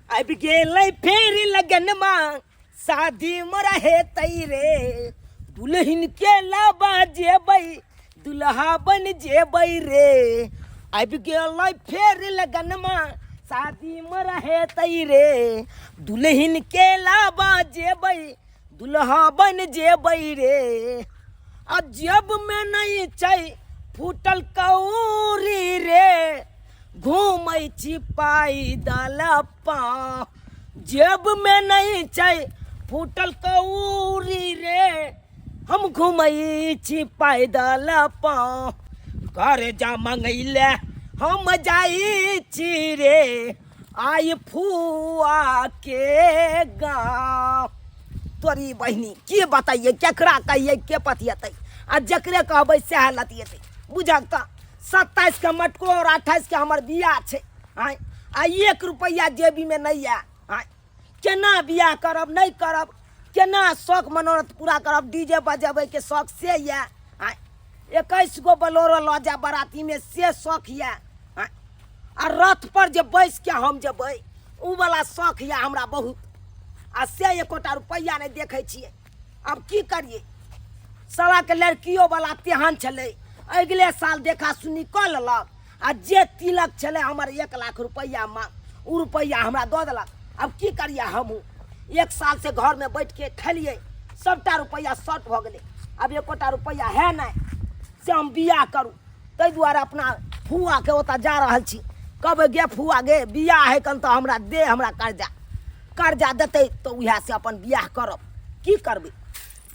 आबि गेलै फेर लगनमा शादी मोरा हेतै रे दुल्हन के लाबा जेबै दुल्हा बन जेबै रे आबि गेलै फेर लगनमा शादी मोरा हेतै रे दुल्हन के लाबा जेबै दुल्हा बन जेबै रे आ जेब में नहीं छै फूटल कौरी रे घूमै छी पैदल पाँव जेबमे नहि छै फूटल कौरी रे हम घूमै छी पैदल पाँव कर्जा मंगैले हम जाइ छी रे आइ फुआ के गाँव। तोरी बहिनी के बताइए, केकरा कहिए, के पतियतै आ जकरे कहबै सएह लतियतै। बुझक तऽ 27 के मटको और 28 के हमर बियाह छै आँय, आ 1 रुपैआ जेबीमे नहि यऽ आँय, केना बियाह करब नहि करब, केना शौक मनोरथ पूरा करब। डीजे बजेबैके शौक से यऽ आँय, 21 गो बलोरो लऽ जायब बरातीमे से शौक यऽ आँय, आ रथ पर जे बैस के हम जेबै उ वाला शौक यऽ हमरा बहुत, आ से एकोटा रुपैआ नहि देखै छियै। आब की करियै, सालाके लड़कियो वाला तेहन छलै, अगिले साल देखा सुनी कऽ लेलक आ जे तिलक छलै हमर 1 लाख रुपैआ मांग, उ रुपैआ हमरा दऽ देलक। आब की करियै, हमहूँ 1 साल से घरमे बैठ के खेलियै, सबटा रुपैआ शॉर्ट भऽ गेलै, आब एकोटा रुपैआ है नहि से हम बियाह करू। ताहि दुआरे अपना फुआके ओतऽ जा रहल छी, कहबै गे फुआ गे बियाह है कन तऽ हमरा दे, हमरा कर्जा, कर्जा देतै तऽ उएह से अपन बियाह करब। की करबै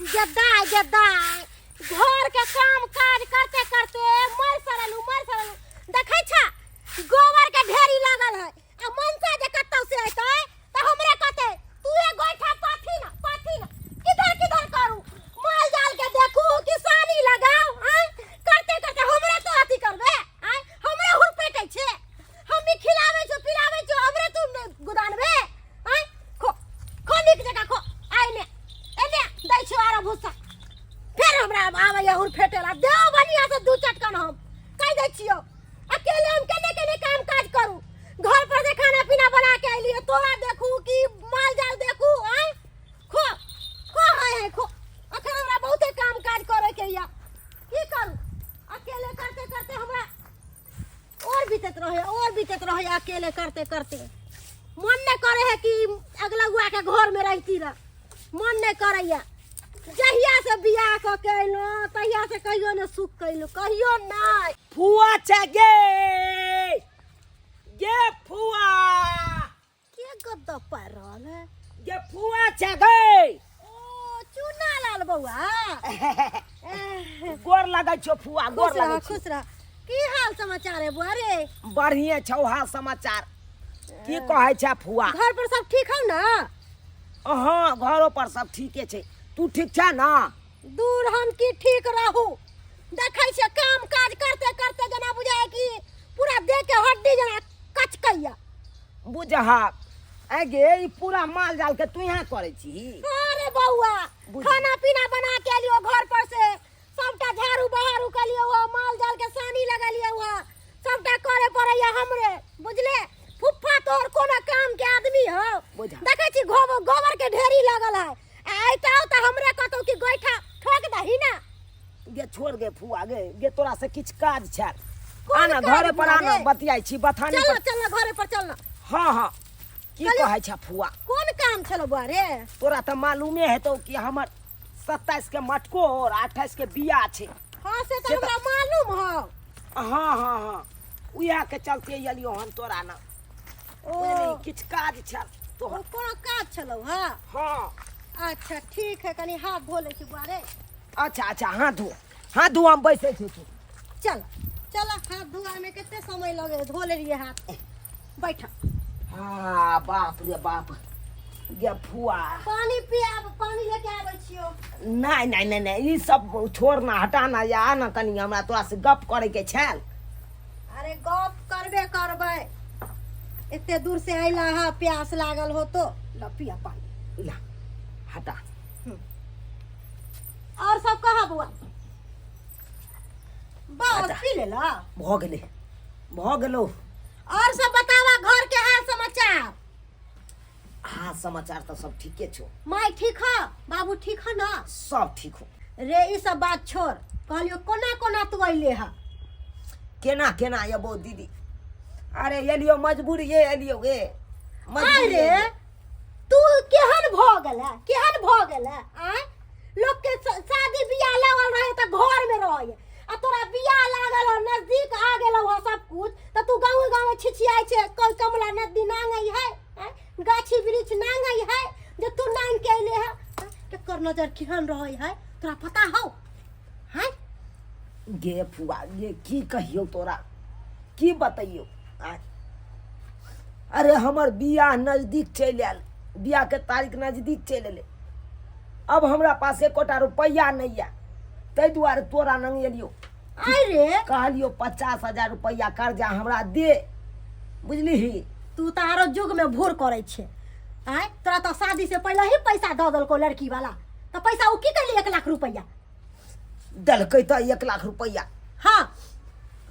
गद्दाय गद्दाय, घर के काम काज करते करते मर सड़लू मर सड़लू। देखै छा गोबर के ढेरी लागल है, आ मनसा जे कतौ से अयतै तऽ हमरे कहतै तू ये गोइठा पाथी ना पाथी ना, किधर किधर करू, माल जाल के देखू किसानी लगाओ, आय करते करते हमरे तो अथी करबे, आय हमरे हुरपेटै छे, हम भी खिलाबै छो पिलाबै छो, हमरे तू गुदानबे, आय खो खो नीक जकाँ खो, आय ने एने दै छो आरो भूसा, फेर हमरा आबैया हुरफेटेला, देओ बढ़िया से 2 चटकन हम कहि दै छियौ। अकेले हम केने केने काम काज करू, घर पर से खाना पीना बना के अलियो, तोरा देखू कि माल जाल देखू, आय खो खो हाय हाय खो, अखन हमरा बहुते काम काज करे के या, की करू अकेले करते करते हमरा और बीतत रहे, और बीतत रहे अकेले करते करते। मन नहीं करे है कि अगला हुआ के घर में रहती रह, मन नहीं करैया। जहिया से बियाह कऽ के अयलहुँ तहिया से कहियो ने सुख कयलहुँ, कहियो नहि। फुआ छै गे, गे फुआ। के गद्दा पारि रहल है? गे फुआ छै गे। ओ चूना लाल बौआ। गोर लगै छौ फुआ, गोर खुश रह, लगै छौ। खुश रह। की हाल समाचार है बौआ रे? बढ़िए छौ हाल समाचार। की कहै छै फुआ? घर पर सब ठीक हौ ना? हाँ, घरो पर सब ठीके छै। तू ठीक छै ना? दूर हम की ठीक रहू, देखै छियै काम काज करते करते जेना बुझाय कि पूरा देह के हड्डी जेना कचकैया। बुझहक ऐ गे, ई पूरा माल जाल के तू यहाँ करै छी? अरे बौआ, बुझ। खाना पीना बना के एलियो घर पर से, सबटा झाड़ू बहारू कलियो हुआ, माल जाल के सानी लगलियो हुआ, सबटा करे पड़ैया हमरे, बुझले? फुफ्फा तोहर कोनो काम के आदमी हो? बुझा। देखै छी गोबर के ढेरी लगल है, आ अइतौ तऽ हमरे कहतौ कि गोइठा ठोक दही ना। गे छोड़ गे फुआ गे, गे तोरा से किछु काज छै। कोन आना काज घरे पर फुआ आना, गे? बतियाइ छी बथानी चल पर। चल घरे पर चल ना। हाँ हाँ, की कहलियौ- कहै छै फुआ? कोन काम छलो बुआ रे? तोरा तऽ मालूमे हेतौ कि हमर 27 के मटको और 28 के बियाह छै। हाँ से तऽ से तऽ- हमरा मालूम हौ। हाँ हाँ हाँ, उएह के चलते एलियो हम तोरा ना। ओ। बुझली, किछु काज छल तोहर। ओ कोनो काज छलौ हँ? हाँ। अच्छा ठीक है, कनी हाथ धो लै छी बुआ रे। अच्छा अच्छा, हाथ धो, हाथ धो, हम बैसै छी। तू चल चल, हाथ धोआ में कते समय लगे, धो लेलिए हाथ, बैठ। हाँ बाप रे बाप, गे फुआ पानी पियाब, पानी लेके आबै छियो। नहीं नहीं नहीं नहीं, ई सब छोड़ ना, हटा ना, या आ ना कनी, हमरा तोरा से गप करे के छल। अरे गप करबे करबै, एते दूर से अइला हा, प्यास लागल हो तो ल पिया पानी। ला हटा। और सब कहा बुआ? बस हटा। पी लेला? भऽ गेलै, भऽ गेलौ। और सब बतावा घर के हाल समाचार? समाचार तऽ सब ठीके छौ। माय ठीक ह, बाबू ठीक ह ना? सब ठीक हो। रे ई सब बात छोड़, कहलियो कोना कोना तू अइले ह? केना केना एबो दीदी? अरे एलियो मजबूरी ये एलियो गे। मजबूरी। अरे तू केहन भऽ गेल है, केहन भऽ गेल है? आँय, लोक के शादी बियाह लागल रहे तऽ घर में रहे, आ तोरा बियाह लागल हो, नजदीक आ गेल हो सब कुछ, तऽ तू गाँव गाँव छिछियाइ छै, कोई कमला नदी नांगै है, आँय, गाछी वृक्ष नांगै है, जे तू नांग के अइले है। आँय, केकर नजर केहन रहे है तोरा पता हौ? हैं गे फुआ गे, की कहियौ तोरा, की बतैयौ? आँय, अरे हमर बियाह नजदीक चलि आयल, बियाहके तारीख नजदीक चलि एलै, अब हमरा पास एकोटा रुपैआ नहि यऽ, ताहि दुआरे तोरा नंग एलियौ। अरे कहलियौ 50,000 रुपैआ कर्जा हमरा दे, बुझलिही? तू तऽ आरो युग में भूर करै छै। आँय, तोरा तऽ शादी से पहिले ही पैसा दऽ देलकौ लड़की वाला, तऽ पैसा ओ की कैली 1 लाख रुपैआ? देलकै तऽ 1 लाख रुपैआ। हाँ।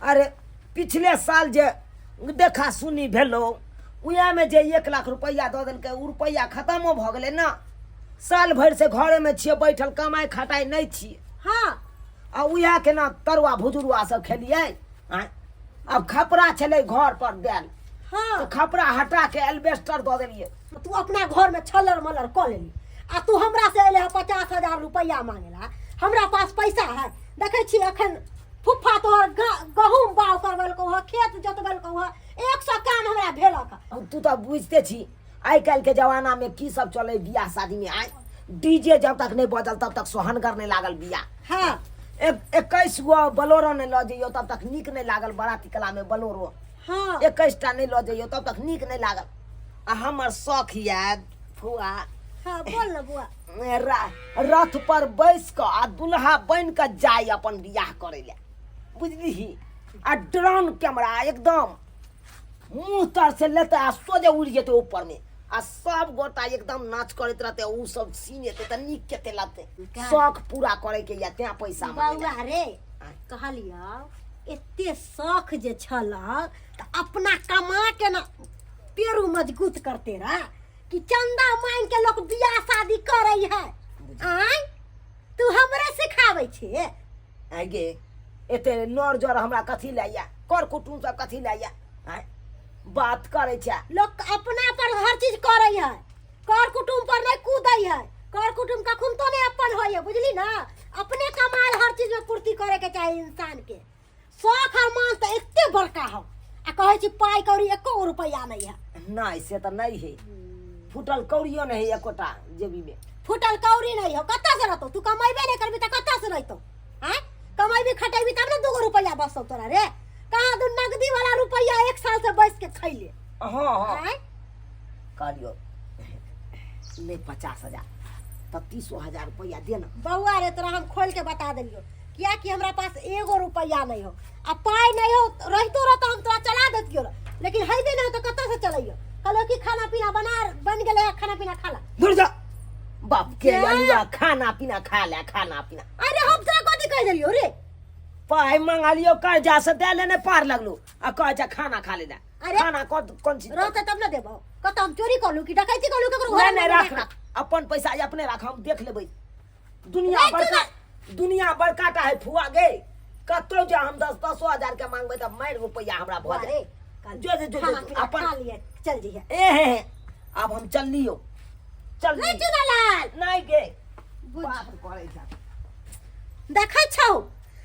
अरे पिछले साल जे देखा सुनी भेलो, उएहमे जे 1 लाख रुपैआ दऽ देलकै, ओ रुपैआ खतमो भऽ गेलै ने। साल भरि से घरेमे छियै बैठल, कमाइ खटाइ नहि छियै। आ उएह केना तरुआ भुजुरुआ सब खेलियै। आँय, आब खपरा छलै घर पर देल, तऽ खपरा हटा के एल्बेस्टर दऽ देलियै। तू अपना घर में छलर मलर कऽ लेली, आ तू हमरा से अयले है 50,000 रुपैआ मांगेला। हमरा पास पैसा है? देखै छी अखन फुफा तोहर गहूम बाव करबेलकौ हँ, खेत जोतबेलकौ हँ, 100 काम हमरा भेलक हँ। तू तऽ बुझिते छी आइ काल्हिके जमानामे की सब चलै बियाह शादीमे। आइ डीजे जब तक नहि बजल तब तक सोहनगर नहि लागल बियाह। 21 गो बलोरो नहि लऽ जइयौ तब तक नीक नहि लागल बराती कलामे बलोरो। 21टा नहि लऽ जइयौ तब तक नीक नहि लागल। आ हमर शौख यऽ फुआ। हाँ, बोल ना बुआ। रथ पर बैस कऽ आ दुल्हा बनि कऽ जाय अपन बियाह करै लए, बुझलिही? आ ड्रोन कैमरा एकदम मुँह तर से लेतै आ सोझे उड़ि जेतै ऊपरमे, आ सब गोटा एकदम नाच करैत रहतै, उ सब सीन एतै तऽ नीक कते लगतै। शौख पूरा करैके यऽ तें पैसा मांगै बौआ रे, कहलियौ एते शौख जे छल तऽ अपना कमा के न पेरू मजबूत करते रह, कि चंदा मांग के लोग बियाह शादी करे है? आय, तू हमरे सिखाबै छे? आइ गे, एते नर जर हमरा कथी लए या, कर कुटुम सब कथी लए या? आँय, बात करै छै। लोग अपना पर हर चीज करे है, कर कुटुम पर नहीं कूदै है। कर कुटुम कखन तो नहीं अपन होय है, बुझली ना? अपने कमाल हर चीज में पूर्ति करे के चाही इंसान के। शौख और मान तो एते बड़का हो, आ कहै छी पाई कौड़ी एको गो रुपैआ नहीं है। नहीं, से तऽ नहीं है, फूटल कौड़ियो नहीं है एकोटा जेबी में। फूटल कौड़ी नहीं हो, कतऽ से रहतौ? तू कमेबे नहीं करबी तऽ कतऽ से रहतौ? आँय, कमेबी खटेबी तब ने दूगो रुपैआ बचतौ तोरा। रे कहाँ दू नगदी वाला रुपैआ एक साल से बैस के खैले। हाँ हाँ। आँय। कहलियो नहीं 50,000 तऽ 30,000 रुपैआ दे ना। बौआ रे, तोरा हम खोल के बता देलियो, कियाकि हमरा पास एगो रुपैआ नहीं हो, आ पाई नहीं हो, रहितो रह तो हम तोरा चला देतियो, लेकिन हेबे नहीं हो तो कतऽ से चलैयो? कहलो कि खाना पीना बना बन गेलै है, खाना पीना खा ला। दूर जा बाप के। जा। अलुआ खाना पीना खा ले, खाना पीना। अरे हम तोरा कथी कहि देलियो रे? पाई मंगालियो कर्जा से, दे लेने पार लगलो आ कह जा खाना खा लेना। अरे। खाना कौन कौन चीज? रहते तब ना देबो। कतऽ हम चोरी करलू कि डकैती करलू केकरो नहीं घर नहीं, राख राख अपन पैसा अपने राख, हम देख लेबै। दुनिया नहीं, बड़का दुनिया बड़का टा है फुआ गे, कतौ जे हम दस दसो हजार के मांगबै तऽ मारि रुपैआ हमरा भऽ अरे जाय। जो जो जो खाना जो, पीना अपन खा लिए, चल जइहे। ए हे हे, आब हम चललियो, चल। नहीं चुनालाल। नहीं गे। बुझ। बात करै छै। देखै छौ,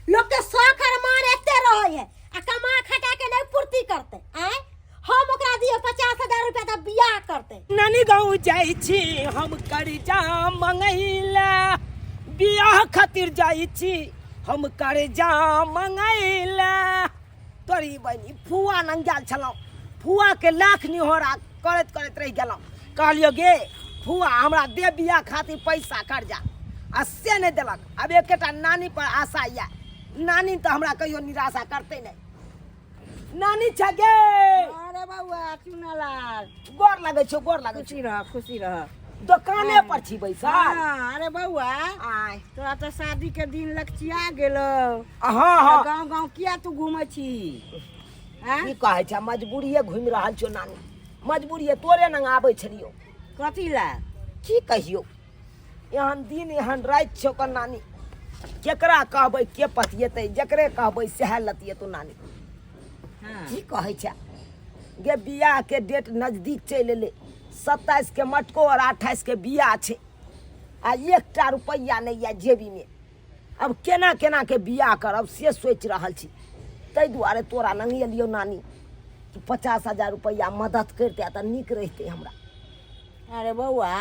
लोक के शौख अरमान एते रहै है आ कमा खटा के नहीं पूर्ति करते। आँय, हम ओकरा दिए 50,000 रुपया तऽ बियाह करते। नानी गाँव जाइ छी हम कर्जा मंगैला, बियाह खातिर जाइ छी हम कर्जा मंगैला। तोरी बहिनी, फुआ लग गेल छलहुँ, फुआके लाख निहोरा करैत करैत रहि गेलहुँ। कहलियो गे फुआ, हमरा दे बियाह खातिर पैसा कर्जा, आ से नहि देलक। आब एकेटा नानी पर आशा यऽ, नानी तऽ हमरा कहियो निराशा करतै नहि। नानी छै गे। अरे बौआ चुनालाल। गोर लगै छौ, गोर लगै छौ। खुशी रह, खुशी रह। दोकाने पर छी बैसल? हाँ, अरे बौआ, आय। तोरा तऽ शादी के दिन लक्षिया गेलो। हाँ हाँ। गाँव गाँव किया तू घूमै छी? आँय? की कहै छै, मजबूरिये घुमि रहल छौ नानी, मजबूरिये। तोरे नंग आबै छलियौ। कथी ला? की कहियौ, एहन दिन एहन राति छौ ओकर नानी, केकरा कहबै के पतिएतै, जकरे कहबै सएह लतिएतौ नानी। हाँ। की कहै छै गे, बियाह के डेट नजदीक चलि एलै, 27 के मटको और 28 के बियाह छै, आ एकटा रुपैआ नहि यऽ जेबीमे। आब केना केना के बियाह करब से सोचि रहल छी। ताहि दुआरे तोरा लग एलियौ नानी कि 50,000 रुपैआ मदद करितै तऽ नीक रहितै हमरा। अरे बौआ,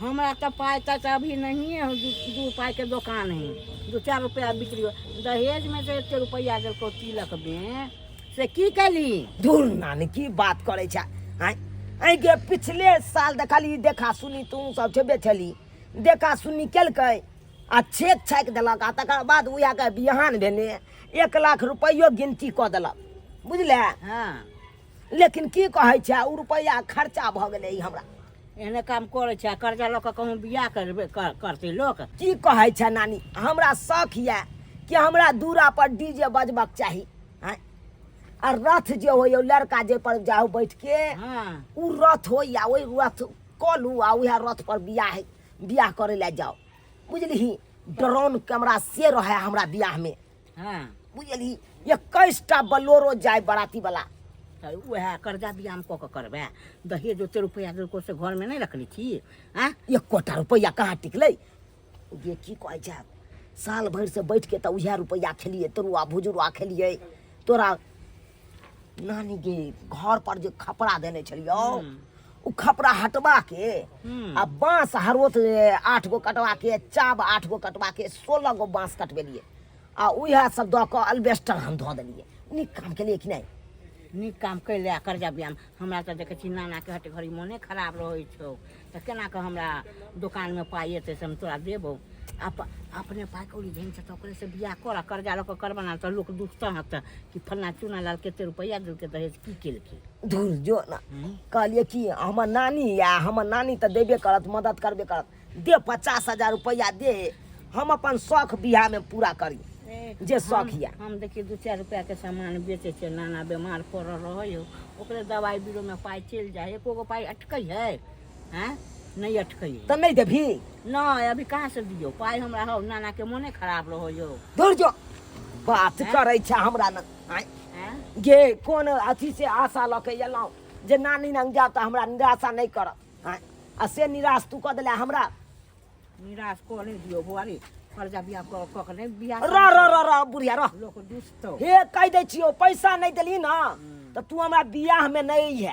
हमरा तऽ पाइ तऽ अभी नहिए हो, दू पाइके दोकान है, 2-4 रुपैआ बिक्री हो। दहेजमे जे एते रुपैआ देलकौ तिलकमे, से की कैली? दूर नानी, की बात करै छै? आँय आँय गे, पिछले साल देखली देखा सुनी तू सब छेबे छली, देखा सुनी केलकै आ छेक छाकि देलक, आ तकर बाद उएहके बिहान भेने 1 लाख रुपैओ गिनती कऽ देलक, बुझले? हाँ। लेकिन की कहै छै, ओ रुपैआ खर्चा भऽ गेलै ई हमरा। एहने काम करै छै, आ कर्जा लऽ कऽ कहूँ बियाह करबै करतै लोक? की कहै छै नानी, हमरा शौख यऽ कि हमरा दूरा पर डीजे बजबाक चाही, आँय, आ रथ जे होइए, लड़का जे पर जाउ बैठ के, हाँ। ओ रथ होइए, ओहि रथ कऽ लू आ उएह रथ पर बियाह करै लए जाउ, बुझलिही? ड्रोन कैमरा से रहै हमरा बियाहमे। हाँ। बुझलिही? 21टा बलोरो जाय बराती वाला। तऽ उएह कर्जा बियाह कऽ कऽ करबै? दहेज ओते रुपैआ देलको से घरमे नहि रखने छी? आँ, एकोटा रुपैआ कहाँ टिकलै गे? की कहै छै, साल भरि से बैठ के तऽ उएह रुपैआ खेलियै, तरुआ भुजरुआ खेलियै। तोरा नानी गे, घर पर जे खपरा देने छलियौ, ओ खपरा हटवा के आ बांस हरोत 8 गो कटवा के, चाब 8 गो कटवा के, 16 गो बांस कटबेलियै आ उएह सब दऽ कऽ अल्बेस्टर हम धऽ देलियै। नीक काम केलियै कि नहि? नीक काम कैले। आ कर्जा बियाह हमरा तऽ देखै छी नानाके हट घड़ी मोने खराब रहै छौ, तऽ केना कऽ हमरा दोकानमे पाइ एतै से हम तोरा देबौ? अपने पाइ कौड़ी धन छै तऽ ओकरे से बियाह कर, आ कर्जा लऽ कऽ करबा ने तऽ लोक दुखतऽ हत कि फल्लाँ चूना लाल कते रुपैआ देलकै दहेज, की केलकै? धुर जो ना, कहलियै कि हमर नानी या हमर नानी तऽ देबे करत, मदद करबे करत। दे 50,000 रुपैआ दे, हम अपन शौख बियाहमे पूरा करी जे शौख यऽ। हम देखिए 2-4 रुपैआके सामान बेचै छियै, नाना बेमार पड़ल रहै हौ, ओकरे दवाइ बीरोमे पाइ चलि जाइ है, एको गो पाइ अटकै है? आँय, नहि अटकै है। तऽ नहि देबही? नहि, अभी कहाँ से दियौ पाइ हमरा? हौ, नानाके मोने खराब रहै हौ। धुर जो, बात करै छै हमरा न। आँय आँय गे, कोन अथी से आशा लऽ के एलहुँ जे नानी लग जायब तऽ हमरा निराशा नहि करत, आँय, आ से निराश तू कऽ देले हमरा। निराश कऽ नहि दियौ बौआ रे, कर्जा बियाह कऽ कऽ के नहि बियाह रह रह रह रह बुढ़िया रह, लोक दुसतौ। हे, कहि दै छियौ, पैसा नहि देलही ने तऽ तू हमरा बियाहमे नहि अइहे,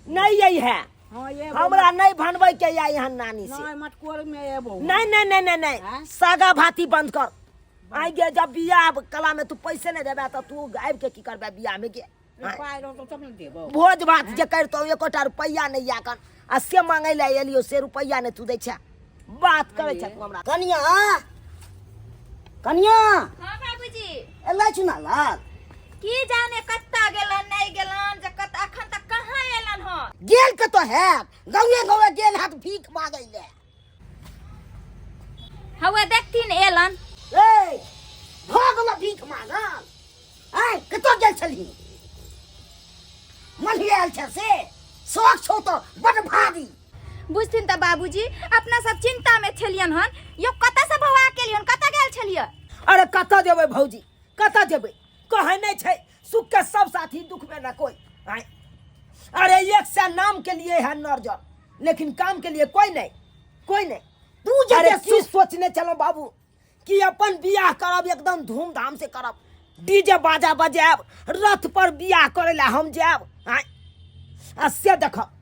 नहि अइहे। हाँ, ये हमरा नहि भनबै के या एहन नानी से। नहि, मटकोरमे एबौ। नहीं नहीं नहीं नहीं नहीं। आँय? सागा भाती बंद कर। आइ गे, जब बियाह कला में तू पैसे नहीं देबे तऽ तू आबि के की करबे बियाह में गे? आँय? पाइ रहतौ तब ने देबौ। भोज भात जे करतौ, एकोटा रुपैआ नहि या कन, आ से मांगै लए एलियो से रुपैआ नहि तू दै छै। बात करै छै तू हमरा। कनिया, कनिया। हाँ बाबूजी। एलै चुना लाल? की जाने कत्ता गेलन नहीं गेलन, जे कत अखन तक कहाँ एलन हन। गेल कतऽ हैत, गाँवे गाँवे गेल हैत भीख मांगै लए। हौवे देखथिन एलन। ए, भऽ गेलो भीख मांगल? आँय, कतऽ गेल छलही? मल्ही आयल छै से शौक छौ तऽ बड भारी। बुझथिन तऽ बाबूजी, अपना सब चिंता में छलियन हन। यो कतऽ से भवा के एलियन, कतऽ गेल छलियै? अरे कतऽ जेबै भौजी, कतऽ जेबै? कहै नहि छै सुख के सब साथी दुख में न कोई। आँय, अरे एक से नाम के लिए है नर्जर, लेकिन काम के लिए कोई नहीं, कोई नहीं। तू जे अरे जे की सोचने चलो बाबू कि अपन बियाह करब एकदम धूमधाम से करब, डीजे बाजा बजायब, रथ पर बियाह करे ला हम जायब। आँय, आ से देखब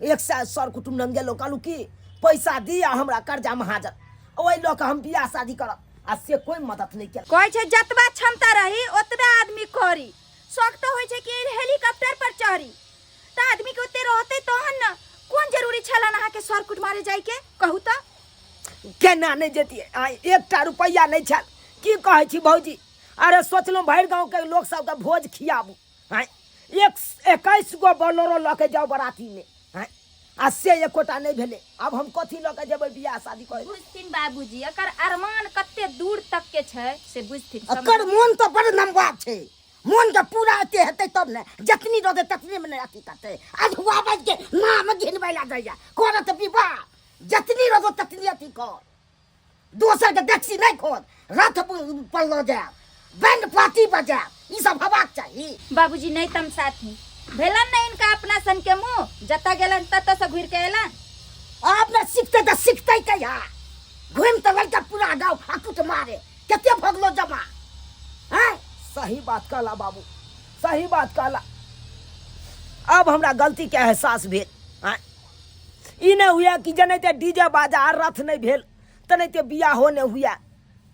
एक सए सर कुटुम्ब लग गेलो, कहलू कि पैसा दिया हमरा कर्जा महाजन, ओहि लऽ कऽ हम बियाह शादी करब, आ से कोई मदद नहि केलक। कहै छै जतबा क्षमता रही ओतबे आदमी करी। शौक तऽ होइ छै कि हेलीकॉप्टर पर चढ़ी, तऽ आदमी के ओते रहतै तहन ने। कोन जरूरी छलन अहाँके सर कुटुमारे जाइके, कहू तऽ? केना नहि जैतियै? आँय, एकटा रुपैआ नहि छल। की कहै छी भौजी? अरे सोचलहुँ भरि गाँवके लोक सबके भोज खियाबू। आँय, 21 गो बोलेरो लऽ के जाउ बरातीमे। आँय, आ से एकोटा नहि भेलै। आब हम कथी लऽ के जेबै बियाह शादी करै? बुझथिन बाबूजी, एकर अरमान कते दूर तक के छै से बुझथिन। एकर मोन तऽ बड़ लम्बा छै, मोन के पूरा अथी हेतै तब ने जतनी रहतै ततनी मे ने अथी करतै अधुआ बाजि के नाम घिनबै ला जाइया करत विवाह जतनी रहतो ततनी अथी कर दोसर के देखसी नहीं खोद रथ पर लऽ जायब बैंड पार्टी बजायब ई सब हेबाक चाही बाबूजी नहीं तम साथी भेलन ना इनका अपना सन के मुंह जता गेलन तत से घुर के एलन आब ने सीखते तऽ सीखते कहिया घुमि तऽ लड़का पूरा गाँव हकुट मारे कते भगलो जमा हैं सही बात कहला बाबू सही बात कहला अब हमरा गलती के एहसास भेल आँय। ई नहि हुए कि जेनाहिते डीजे बाजा आ रथ नहि भेल तेनाहिते बियाहो नहि हुए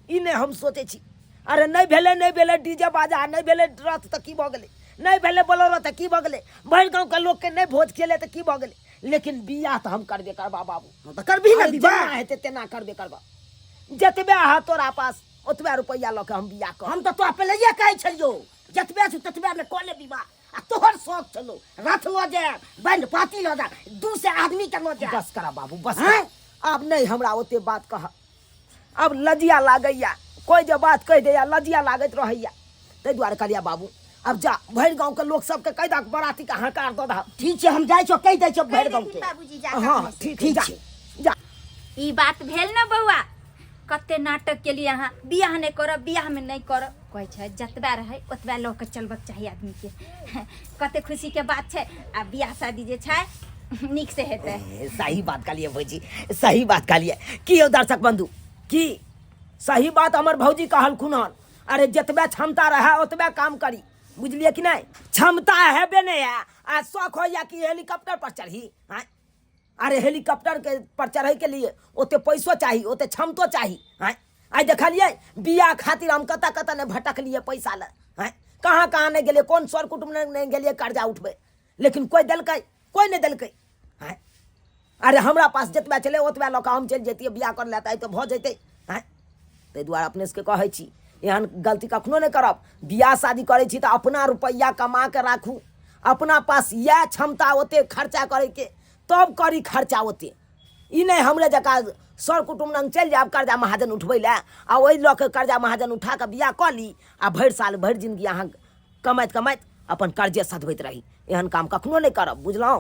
ई नहि हम सोचै छी अरे नहि भेलै नहि भेलै डीजे बाजा नहि भेलै रथ तऽ की भऽ गेलै नहि भेलै बोलेरो तऽ की भऽ गेलै भरि गाँवके लोकके नहि भोज खेलै तऽ की भऽ गेलै लेकिन बियाह तऽ हम करबे करबा बाबू तऽ करबही ने अरे विवाह जेना हेतै तेना करबे करबा जतबे अहाँ तोरा पास ओतबे रुपैआ लऽ कऽ हम बियाह करब हम तऽ तोरा पहिलैये कहै छलियौ जतबे छौ ततबे मे कऽ ले विवाह आ तोहर शौक छलौ रथ लऽ जायब बैंड पार्टी लऽ जायब 200 आदमी के लऽ जायब बस करा बाबू बस आँय? करा। आब नहि हमरा ओते बात कह आब लजिया लागैया कोइ जे बात कहि दैया लजिया लागैत रहैया ताहि दुआरे कहलिया बाबू अब जा भरि गाँवके लोक सबके कहि दहक बरातीके हकार दऽ दहक ठीक छै हम जाइ छियौ कहि दै छियौ भरि कहि गाँव देथिन के बाबूजी जा हँ ठीक ठीक जा छै। जा ई बात भेल न बौआ कते नाटक केलिए अहाँ बियाह नहि करब बियाह में नहि करब कहै छै जतबा रहै ओतबा लऽ कऽ चलबक चाही आदमीके कते खुशीके बात छै आ बियाह शादी जे छै नीक से हेतै ए, सही बात कहलियै भौजी सही बात कहलियै की यौ दर्शक बंधु की सही बात हमर भौजी कहलखुन हन अरे जतबे क्षमता रहै ओतबे काम करी बुझलियै कि नहि क्षमता हेबे नहि है आ शौक होइया कि हेलीकॉप्टर पर चढ़ी आँय अरे हेलीकॉप्टर के पर चढ़ै के लिए ओते पैसो चाही ओते क्षमतो चाही आँय आइ देखलियै बियाह खातिर हम कतऽ कतऽ नहि भटकलियै पैसा लए आँय कहाँ कहाँ नहि गेलियै कोन सर कुटुम्ब नहि नहि गेलियै कर्जा उठबै लेकिन कोइ देलकै कोइ नहि देलकै आँय अरे हमरा पास जतबा छलै ओतबा लऽ कऽ हम चलि जैतियै बियाह कर लए तऽ आइ तऽ भऽ जैतै आँय ताहि दुआरे अपने सबके कहै छी एहन गलती कखनो नहि करब बियाह शादी करै छी तऽ अपना रुपैआ कमा कऽ राखू अपना पास इएह क्षमता ओते खर्चा करैके तब करी खर्चा ओते ई नहि हमरे जकाँ सर कुटुम्ब लग चलि जायब कर्जा महाजन उठबै लए आ ओहि लऽ कऽ कर्जा महाजन उठा कऽ बियाह कऽ ली आ भरि साल भरि जिनगी अहाँ कमाइत कमाइत अपन कर्जे सधबैत रही एहन काम कखनो नहि करब बुझलहुँ।